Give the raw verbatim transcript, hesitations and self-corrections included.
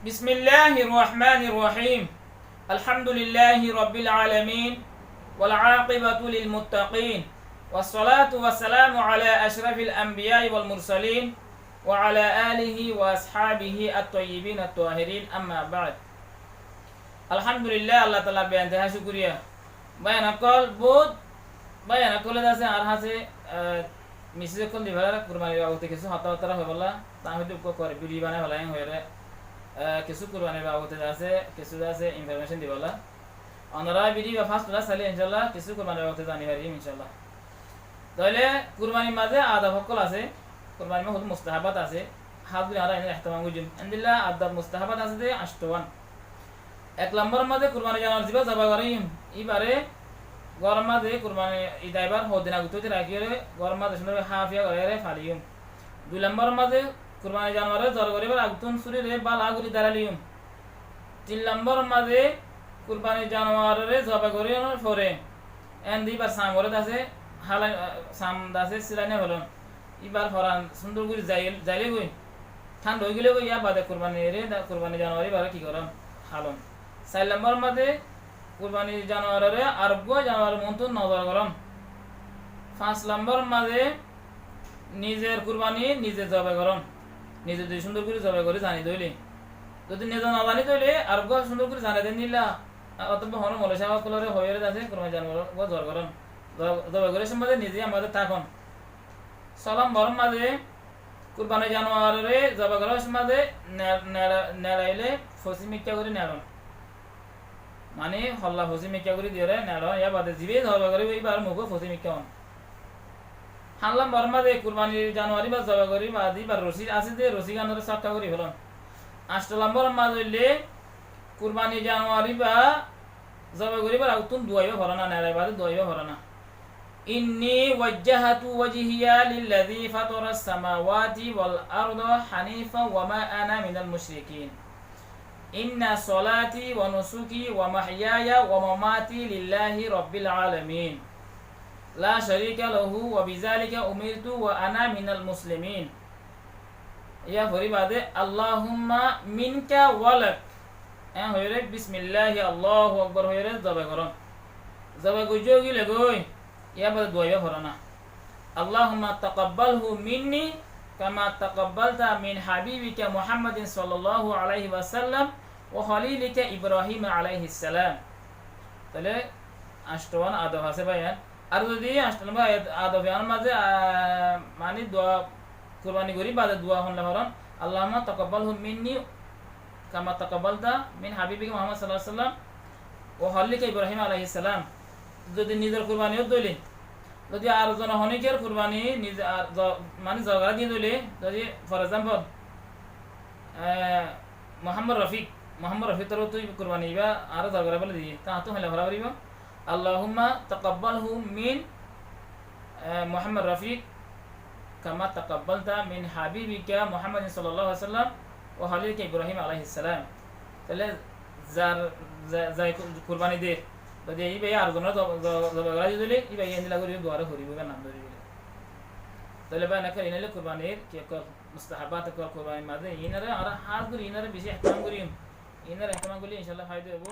بسم الله الرحمن الرحيم. الحمد لله رب العالمين، والعاقبة للمتقين، والصلاة والسلام على أشرف الأنبياء والمرسلين، وعلى آله وأصحابه الطيبين الطاهرين، أما بعد. Alhamdulillah, Allah Taala beintehá cúkuriya. Báiyain ókkol, bóut báiyain ókkole de asé, añár hañsé, ah, message ókkol di félaiye, kurbanir babute kessú hotábattá hoibólla, tar hoitó uggúa kore video banai félaiyi hoiyóre, ah, kessú kurbanir babute de asé, kessú de asé information dibólla. Onora video ibá first class sailé, inshallah, kessú kurbanir babute zani fariyum, inshallah. Tóile kurbanir mazé adob ókkol asé, kurbanir mazé hoddúr mustahabat asé, hás gorí añára iín ehtemam goijjum. Endilla adob mustahabat asé de ancto wán. Ek lombor mazé kurbanir januar zibá zoba goijjum, íbaré góror mazé kurbanir id aibar hoddin agottú rakíyore góror mazé cúndor gorí háfiya goríyore faliyum. Dui lombor mazé kurbanir januaroré zoba goríbar agottún súrire bála gorí darailiyum. Tin lombor mazé kurbanir januaroré zoba goríyonor fore, ende íbar samoré de asé, hála, sam de asé, sílai no felón. Íbar foran cúndor gorí zai-, zailé goi, thánda óigile goi, yar bade kurbaniré, kurbanir januar íbaré ki gorón? Halón. Sair lombor mazé kurbanir januaroré areggúa januaror muúntu nozor gorón. Fañs lombor mazé nizer kurbani nize zoba gorón. Nize zodi cúndor gorí zoba gorí zani dóile. Zodi nize no zani dóile, areggúa cúndor gorí zani de endilla, otóba honó moloi sáb ókkolore hoiyóre de asé, kurbani januar uggúa zoba gorón. Zo-, zoba gorí somot nize yar mazé tákon. Só lombor mazé kurbani januaroré zoba gorí somot ne-, ne-, neçailé fosíc mikká gorí neçon. Mani holla fosíc mikká gorí diyóre neçon, yar bade zibá zoba goríbo íbar mukó fosíc mikká on. Háñt lombor mazé kurbanir januar íba zoba gorí bade íbar rosí asé de rosí gánoré sókka gorí felón. Ancto lombor mazé óilde kurbanir januar íba zoba goríbar agottún dua íba foróna, neçai bade dua íba foróna. إني وجهت وجهي للذي فطر السماوات والأرض حنيفا وما أنا من المشركين. إن صلاتي ونسكي ومحياي ومماتي لله رب العالمين لا شريك له وبذلك أمرت وأنا من المسلمين. Yar fore bade, اللهم منك ولك. Eén hoiyóre, bismillahi Allahu akbar hoiyóre zoba gorón. Zoba goijjó óigile goi, yar bade dua íba foróna. اللهم تقبله مني كما تقبلت من حبيبك محمد صلى الله عليه وسلم وخليلك إبراهيم عليه السلام. Tóile ancto wán adob asé báiyain. Ar zodi ancto lombor adob yíanor mazé, ah, mani dua, kurbani gorí bade dua hoilla forón, اللهم تقبله مني كما تقبلت من حبيبك محمد صلى الله عليه وسلم وخليلك إبراهيم عليه السلام. Zodi nizor kurbani ót dóile, zodi ar zone honíkor kurbani nize ar zo-, mani zoba gorí diyé dóile, zodi, for example, eh, Muhammad Rofik, Muhammad Rofik torfóttu kurbani íba añára zoba gorí bóli diyé, tóile hoilla fora foribó, اللهم تقبله من, eh, محمد رفيق كما تقبلت من حبيبك محمد صلى الله عليه وسلم وخليلك إبراهيم عليه السلام. Tóile zar, za-, zai ku-, kurbani der, zodi íbaye ar zonoré zo-, zo-, zoba gorí diyé dóile, íbaye endilla gorí duaré foribó, íbar nam dóri bóli. Tóile báiyain ókkol, iín óilde kurbanir ki ókkol, mustahabat ókkol kurbanir mazé, iínoré añára hás gorí, iínoré beci ehtemam gorí, iínoré ehtemam goillé inshallah faida óibo.